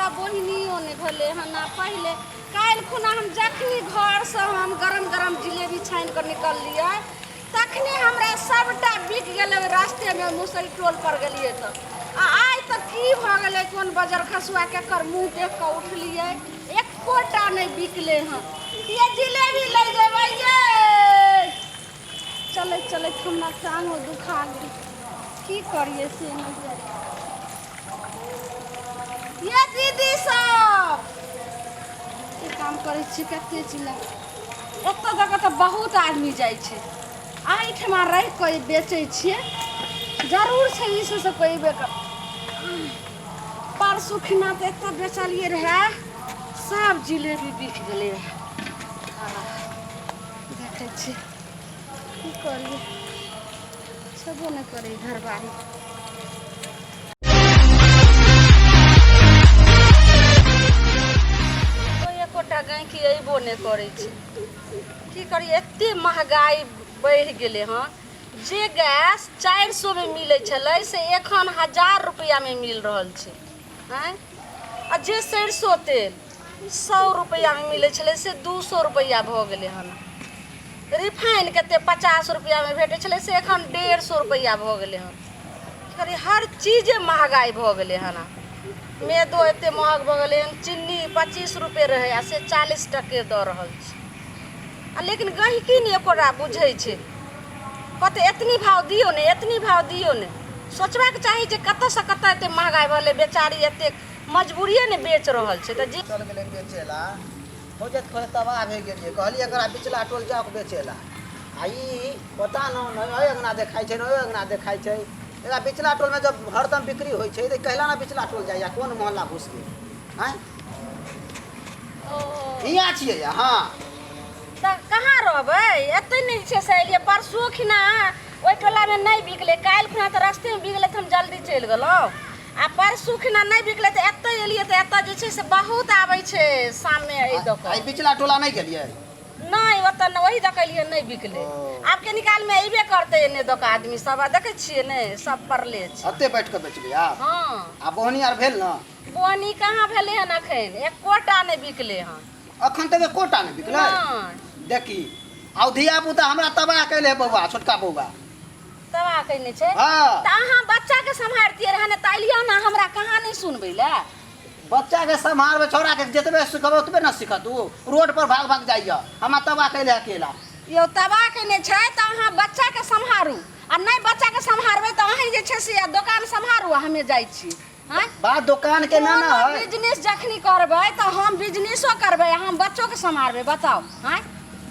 एकोटा बोहिनियो नहि भेलै हन। आ पहिले काल्हि खुना हम जखनी घरसँ हम गरम गरम जिलेबी छानि कऽ निकललियै तखने हमरा सबटा बिक गेलै ओहि रास्तेमे, मुसरी टोल पर गेलियै तऽ। आ आइ तऽ की भऽ गेलै, कोन बजर खसुआ केकर मुँह देख कऽ उठलियै, एकोटा नहि बिकलै हँ। ये जिलेबी लै जेबै ये। चलैत चलैत हमरा टांगो दुखा गेल, की करियै से नहि जानि। ये दीदी सब ई काम करै छी, कते चिल्ला एतऽ दऽ तऽ बहुत आदमी जाइ छै। एहिठमा रहि कऽ ई बेचै छियै, जरूर छै ई सब कोइ अयबे कर। परसू खिना तऽ एतऽ बेचलियै रहए, सब जिलेबी बिक गेलै रहए। देखै छियै की करियै, छेबो नहि करै घरबारी। कोइ एकोटा गैंहकी अयबो नहि करै छै। की करियै, एते महगाइ बढ़ि गेलै हँ। जे गैस 400मे मिलै छलै से एखन 1000 रुपैआमे मिल रहल छै। आँय, आ जे सरिसो तेल 100 रुपैआमे मिलै छलै से 200 रुपैआ भऽ गेलै हन। रिफाइन कते 50 रुपैआमे भेटै छलै से एखन 150 रुपैआ भऽ गेलै हन। की करी, हर चीजे महगाइ भऽ गेलै हन। मैदो एते महग भऽ गेलै हन, चिन्नी 25 रुपए रहै आ से 40 टके दऽ रहल छै। आ लेकिन गहिकी नहि एकोटा बुझै छै, कहतै एतनी भाव दियौ ने, एतनी भाव दियौ ने। सोचबाक चाही जे कतऽसँ कतऽ एते महगाइ भऽ गेलै, बेचारी एतेक मजबूरिये ने बेच रहल छै तऽ जे चल गेलै बेचै ला, खोजैत खोजैत तबाह भए गेलियै। कहलियै एकरा बिचला टोल जाउ बेचै ला, आ ई पता न नहि एहि अङ्गना देखाइ छै, ने ओहि अङ्गना देखाइ छै। एकरा बिचला टोलमे जब हरदम बिक्री होइ छै तऽ कैला ने बिचला टोल जाइए? कोन मोहल्ला घुसि गेल? आँय, हियाँ छियै अहाँ? तऽ कहाँ रहबै, एतै नहि छै से एलियै। परसुओ खिना ओहि टोलामे नहि बिकलै, काल्हि खुना तऽ रस्तेमे बिकलै तऽ हम जल्दी चलि गेलहुँ। आ परसू खिना नहि बिकलै तऽ एतै एलियै, तऽ एतऽ जे छै से बहुत आबै छै शाममे एहि दऽ कऽ। आइ बिचला टोला नहि गेलियै? नहि, ओतऽ नहि, ओही दऽ कऽ एलियै, नहि बिकलै। आब कनी कालमे अयबे करतै एने दऽ कऽ आदमी सब, आ देखै छियै ने सब पड़ले छै। एते बैठ कऽ बेचबै आब? हँ। आ बोहनी आर भेल ने? बोहनी कहाँ भेलै हन एखन, एकोटा नहि बिकलै हन। अखन तक एकोटा नहि बिकलै? नहि। देखी आउ, धिया पुता हमरा तबाह कैले है बौआ, छोटका बौआ। तबाह कैने छै? हँ। तऽ अहाँ बच्चा के सम्हारतियै रहए ने, तऽ एलियै ने हमरा कहानी सुनबै लए। बच्चा के सम्हारबै? छौड़ा के जतबे सिखबै ओतबे ने सिखत। ओ रोड पर भाग भाग जाइए, हमरा तबाह कैले अकेला। यौ, तबाह केने छै तऽ अहाँ बच्चा के सम्हारू, आ नहि बच्चा के सम्हारबै तऽ अहीं जे छै से दोकान सम्हारू आ हमे जाइ छी। आँय, बात दोकान के ना ना कोनो है। बिजनेस जखनी करबै तऽ हम बिजनेसो करबै आ हम बच्चो के सम्हारबै, बताउ? आँय,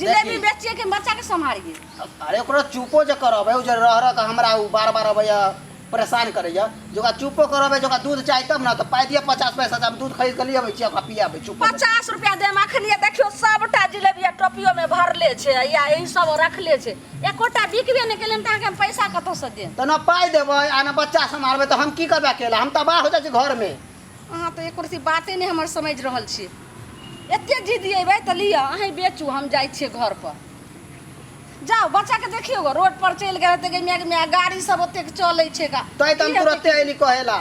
जिलेबी देखी। बेचिए के बच्चा के सम्हारिए? अरे, ओकरो चुपो जे करबै, ओ जे रह रह के हमरा ओ बार बार अबैया परेशान करैया, जे ओकरा चुपो करबै, जे ओकरा दूध चाही तब ने, तऽ पाइ दिअ 50 पैसा, हम दूध खरीद के लिए अबै छी, ओकरा पियाबै चुप। 50 रुपया देम? अखन देखियौ सबटा जिलेबी आ टोपियो में भरले छै या ई सब रखले छै, एकोटा बिकबे नहि केलै तऽ अहाँके हम पैसा कतऽसँ देब? तऽ ने पाइ देबै आ ने बच्चा सम्हारबै, तऽ हम की करबै अकेला? हम तबाह हो जाइ छी घरमे। अहाँ तऽ एको रत्ती बाते नहि हमर समझि रहल छी। एते जिद अयबै तऽ लिअ, अहीं बेचू, हम जाइ छियै घर पर। जाउ, बच्चाके देखियौ गो, रोड पर चलि गेल हेतै। गे माय, गे माय, गाड़ी सब ओतेक चलै छै गा। तैँ तऽ हम तुरते अयली कहै ला।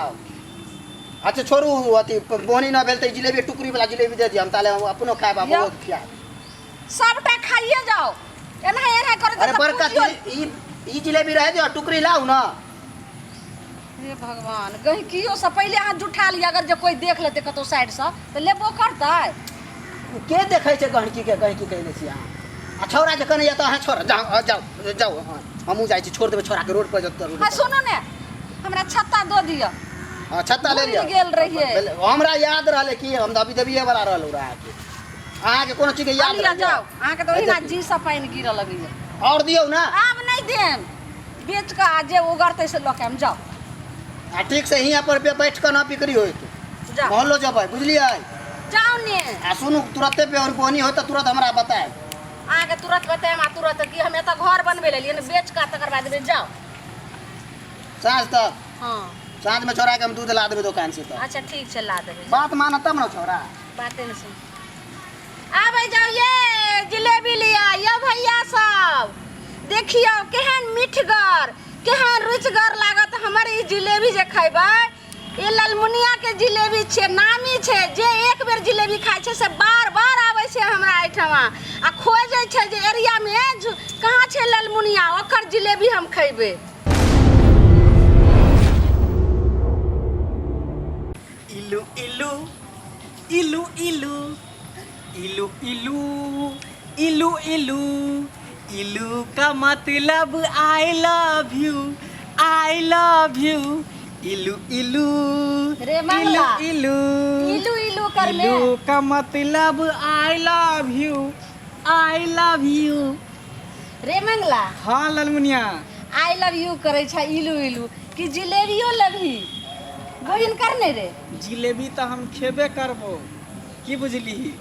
अच्छा छोड़ू, अथी बोहनी न भेल तऽ जिलेबी, टुकड़ी वाला जिलेबी दे दिअ, हम ताले हम अपनो खायब आ बौओ के खियाएब। सबटा खाइए जाउ, एना एना करैत अरे तऽ बड़का पूजियो। ई ई जिलेबी रहे दिअ, टुकड़ी लाउ न। हे भगवान, गहिकियो से पहिले अहाँ जुठा लिअ। अगर जे कोइ देख लेतै कतौ साइडसँ तऽ लेबो करतै? के देखै छै गहिकी के? गहिकी कहने छी अहाँ आ छौड़ा जे कहने तऽ अहाँ छोड़, जाउ जाउ जाउ, हँ, हमहूँ जाइ छी, छोड़ देबै छौड़ाके रोड पर जतऽ रोड हाँ पर। सुनू ने, हमरा छत्ता दऽ दिअ। हाँ, छत्ता ले भूलि लिअ। गेल रहियै। भेलै, हमरा याद रहलै कि हम तऽ अभी देबिए वाला रहलहुँ रहए अहाँके। अहाँके कोनो चीजके याद लिअ रहैए? जाउ, अहाँके तऽ ओहिना जी सँ पानि गिरऽ लगैया। आओर दियौ ने। आब नहि देम, बेच कऽ आ जे उगरतै से लऽ कऽ आयब, जाउ। आ ठीक से हियाँ पर पे बैठ कऽ न बिक्री होइत। जाउ। मोहल्लो जेबै, बुझलियै? जाउ ने। आ सुनू, तुरते पे और बोनी होत तऽ तुरंत हमरा बतायब। अहाँके तुरंत बतायब आ तुरंत की हम एतऽ घर बनबै लेलियै ने, बेच कऽ तकर बाद देबै, जाउ। साँझ तक। हँ। साँझ में छौड़ा के हम दूध ला देबै दोकान से तऽ। अच्छा ठीक छै, ला देबै, जाउ। बात मानत तब ने छौड़ा। बाते नहि सुन। आबै जाउ ये, जिलेबी लिअ यौ भैया सब। देखियौ केहन मिठगर, केहन रुचिगर लागत हमर ई जिलेबी। जे खैबै ई ललमुनिया के जिलेबी छियै, नामी छै। जे एक बेर जिलेबी खाइ छै से बार बार आबै छै हमरा एहिठमा आ खोजै छै जे एरियामे कहाँ छै ललमुनिया, ओकर जिलेबी हम खैबै। इलू इलू इलू इलू इलू इलू इलू इलू इलू का मतलब I love you, I love you. इलू इलू रे इलू मंगला। इलू इलू इलू कर ले। इलू का मतलब I love you, I love you. रे मंगला। हाँ ललमुनिया। I love you करै छै इलू इलू कि जिलेबियो लेबही गोहिन कर ने रे। जिलेबी तऽ हम खेबे करबो की बुझलिही,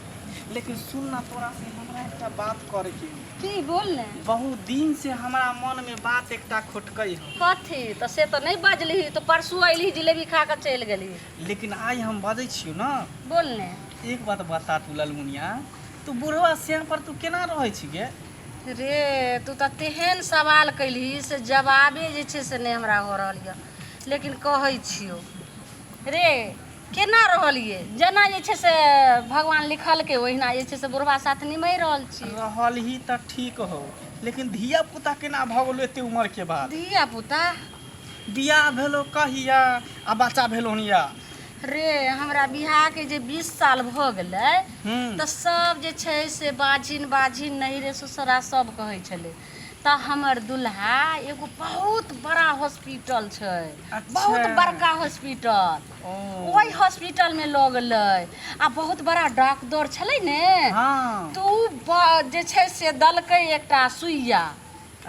लेकिन सुन ना, तोरा से हमरा एकटा बात करे के। की बोल ने। बहुत दिन से हमरा मन में बात एकटा खोटकै हौ। कथी? तऽ से तऽ नहि बजलिही, तऽ परसू अयलही जिलेबी खा कऽ चलि गेलही। लेकिन आइ हम बजै छियौ ने। बोल ने। एक बात बता तू ललमुनिया, तू बुढ़वा श्याम पर तू केना रहै छी गे? रे तू तऽ तेहन सवाल कैलही से जवाबे जे छै से नहि हमरा हो रहल यऽ, लेकिन कहै छियौ रे केना रहलियै, जेना जे छै से भगवान लिखलकै ओहिना जे छै से बुढ़बा साथ निमहि रहल छी। रहल ही तऽ ठीक हो, लेकिन धिया पुता केना भऽ गेलो एते उम्र के बाद? धिया पुता बियाह भेलो कहिया आ बच्चा भेलो हनिया? रे हमरा बियाहके जे 20 साल भऽ गेलै तऽ सब जे छै से बाझिन बाझिन नहीं रे ससुरा सब कहै छलै। तऽ हमर दुल्हा एगो बहुत बड़ा हॉस्पिटल छै। अच्छा। बहुत बड़का हॉस्पिटल, ओहि हॉस्पिटलमे लऽ गेलै आ बहुत बड़ा डॉक्टर छलै ने। तऽ उ जे छै से देलकै एकटा सुइया।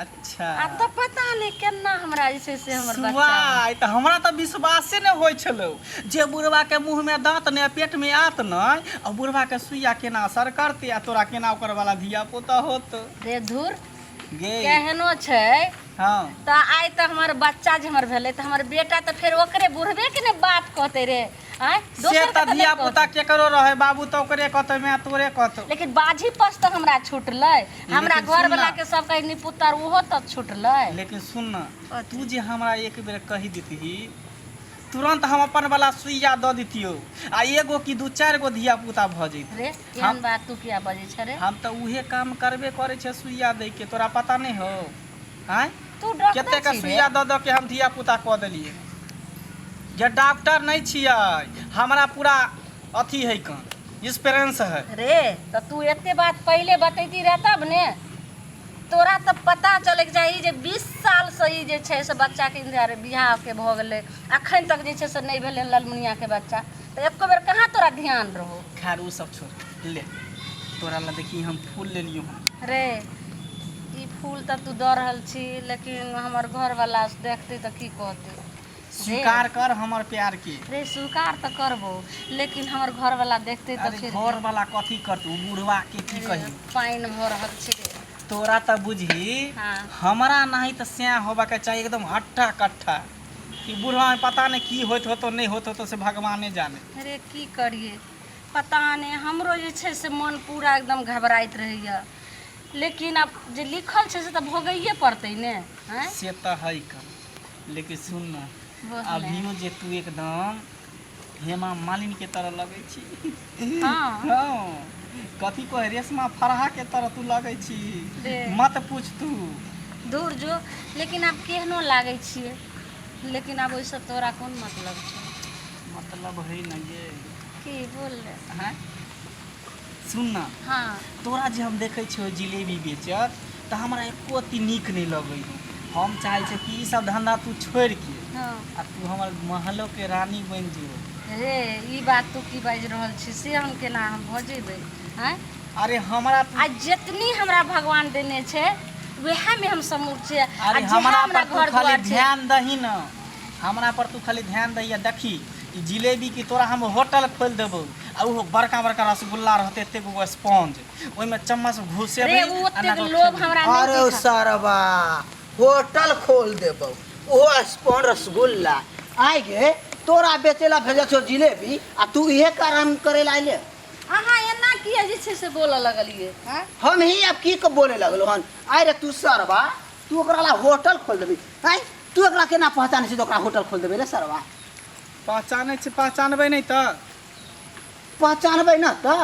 अच्छा। आ तऽ पता नहि केना हमरा जे छै से हमर बच्चा। सुआइ तऽ हमरा तऽ विश्वासे नहि होइ छलौ जे बुढ़वा के मुँह में दाँत नहि पेट में आत नहि आ बुढ़वा के सुइया केना असर करतै आ तोरा केना ओकर वाला धिया पुता होत। रे धुर गे केहनो छै। तऽ आइ तऽ हमर बच्चा जे हमर भेलै तऽ हमर बेटा तऽ फेर ओकरे बुढ़बे के ने बाप कहतै रे। आँय से दोसर तऽ के तऽ नहि धिया पुता कहतै। केकरो रहै, बाबू तऽ ओकरे कहतौ, माय तोरे कहतौ। लेकिन बाझी पस तऽ हमरा छुटलै, हमरा लेकिन घर सुन वाला ना। के सब कहै निपुतर, ओहो तऽ छुटलै। लेकिन सुन ना, तू जे हमरा एक बेर कहि देतही तुरंत हम अपन वाला सुइया दऽ दितियौ आ एगो की दू चारि गो धिया पुता भऽ जैतै। रे एहन बात तू किया बजै छ रे? हम तऽ उहे काम करबे करै छै सुइया दै के, तोरा पता नहि हौ? आँय तू डॉक्टर कते के छी रे? सुइया दऽ दऽ के हम धिया पुता कऽ देलियै। जे डॉक्टर नहि छियै, हमरा पूरा अथी है कन एक्सपीरियंस है। रे तऽ तू एते बात पहिले बतैती रह तब ने तोरा तऽ पता चलैके चाही जे 20 सालसँ ई जे छै से बच्चाके इन्तजार बियाहके भऽ गेलै, अखन तक जे छै से नहि भेलै ललमुनियाके बच्चा, तऽ एको बेर कहाँ तोरा ध्यान रहो। खैर ओ सब छोड़, ले तोरा ला देखी हम फूल लेलियो हन। रे ई फूल तऽ तू दऽ रहल छी, लेकिन हमर घरवला देखतै तऽ की कहतै? स्वीकार कर हमर प्यार के। रे स्वीकार तऽ करबो, लेकिन हमर घरवला देखतै तऽ अरे फिर घर वाला कथी करतौ, ओ बुढ़वा के की रे, कही। पानि भऽ रहल छै रे। तोरा तऽ बुझही हमरा नाही तऽ सैह होबऽ के चाही एकदम हट्ठा कट्ठा, कि बुढ़वा में पता नहि की होइत होतो नहि होइत होतो से भगवाने जाने। अरे की करिए पता नहि, हमरो जे छै से मन पूरा एकदम घबराइत रहैया, लेकिन आब जे लिखल छै से तऽ भोगैए पड़तै ने। आँय से तऽ है कन, लेकिन सुन न, बोल ने। अभियो जे तू एकदम हेमा मालिनी के तरह लगै छी। हँ, कथी कहै रेशमा फरहा के तरह तू लगै छी। रे। मत पूछ तू। दूर जो, लेकिन आब केहनो लागै छियै, लेकिन आब ओहिसँ तोरा कोन मतलब छै? मतलब है न ये। की बोल रे। हैं सुन न। तोरा जे हम देखै छियौ जिलेबी बेचत तऽ हमरा एको अथी नीक नहि लगै हौ। हम चाहै छियै कि ई सब धंधा तू छोड़ि के आ तू हमर महलो के रानी बनि जो। रे ई बात तू की बाजि रहल छी, से हम केना हम भऽ जेबै? आँय अरे हमरा तू आ जितनी हमरा भगवान देने छै वएहमे हम समूह छियै आ अरे जेहा हमरा हमरा पर तू घर खाली दुआर छै। ध्यान दही न, हमरा पर तू खाली ध्यान दही आ देखी ई जिलेबी की तोरा हम होटल खोलि देबौ आ ओहो बड़का बड़का रसगुल्ला रहतै एतेक गो स्पंज, ओहिमे चम्मच घुसेबै रे ओ आ ओतेक ना कऽ लोभ खेबै। हमरा नहि अरे ओ दिखा। सरवा होटल खोल देबौ, ओहो स्पॉन रसगुल्ला। आइ गे तोरा बेचे ला भेजल छौ जिलेबी आ तू इहे काम करे ला अइले। अहाँ एना किया जे छै से बोलऽ लगलियै? आँय हम ही अब की के बोले लगलो हन? आइ रे तू सरवा, तू ओकरा ला होटल खोल देबी? आइ तू एकरा केना पहचानै छी तऽ ओकरा होटल खोल देबी रे सरवा? पहचानै छी, पहचानबै नहि तऽ। पहचानबै ना तऽ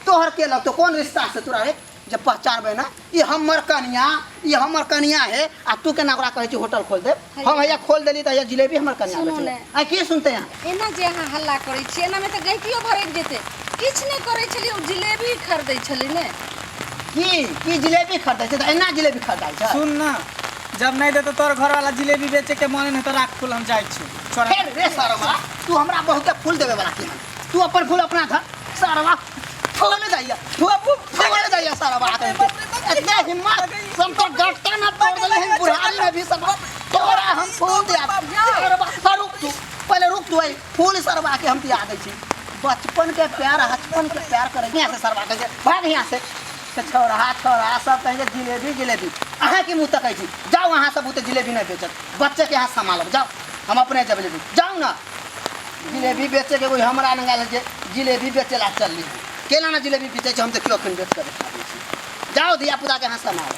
तोहर के लगतो, कोन रिश्ता से तोरा रे जे पहचानबै ना? ई हमर कनिया, ई हमर कनिया है, आ तू केना ओकरा कहै छी होटल खोल दे? हम हैया खोल देली तऽ हैया जिलेबी हमर कनिया सुनू बेचै। ने। आ की सुनते यहाँ? एना जे अहाँ हल्ला करै छियै, एनामे तऽ गैकियो भरकि जेतै। किछु नहि करै छलियै, ओ जिलेबी खरीदै छलै ने। की की जिलेबी खरीदै छै? तऽ एना जिलेबी खरीदाइ छै? सुन ना, जब नहि देतौ तोहर घरवाला जिलेबी बेचे के मन नहि तऽ राख फूल, हम जाइ छी। छोड़ा। फेर रे सरवा, तू हमरा बहुते फूल देवे वाला की? तू अपन फूल अपना धर सरवा। फूल जाइया, फूल फूल जाइया सरवा। इतना हिम्मत हम तो गटका ना तोड़ देले हैं बुढ़ारी में भी सब। तोरा हम फूल दिया सरवा। रुक तू पहले, रुक तू। फूल सरवा के हम दिया दै छी। बचपन के प्यार, बचपन के प्यार करे। यहाँ से सरवा के भाग यहाँ से। से छौड़ा छौड़ा सब कहेंगे जिलेबी जिलेबी, अहाँ की मुँह तकै छी? जाओ, अहाँ सब ओते जिलेबी नहीं बेचत, बच्चे के यहाँ संभालब। जाओ, हम अपने जब जिलेबी। जाओ ना, जिलेबी बेचे के कोई हमरा नंगा जे जिलेबी बेचे ला चलली। केना ना जिलेबी बेचे छै, हम देखियो अखन बेच के देखा दै छी। जाओ, धिया पुता के यहाँ संभालो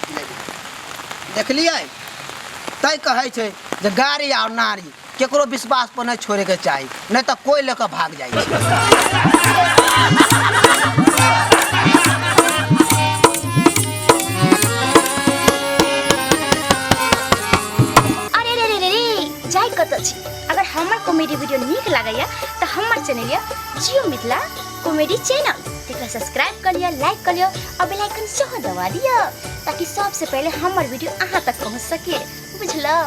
जिलेबी। देखलियै तै कहै छै जे गाड़ी और नारी केकरो विश्वास पर नहीं छोड़े के चाही, नहीं तऽ कोई लेके भाग जाइ छै। अरे रे रे रे रे, जाय कतऽ छी? अगर हमर कॉमेडी वीडियो नीक लागैया तऽ हमर चैनल यऽ जियो मिथिला कॉमेडी चैनल, तेकरा सब्सक्राइब कऽ लिअ, लाइक कऽ लिअ और बेल आइकन सेहो दबा दिअ, ताकि सबसे पहिले हमर वीडियो अहाँ तक पहुँच सके। बुझलौ?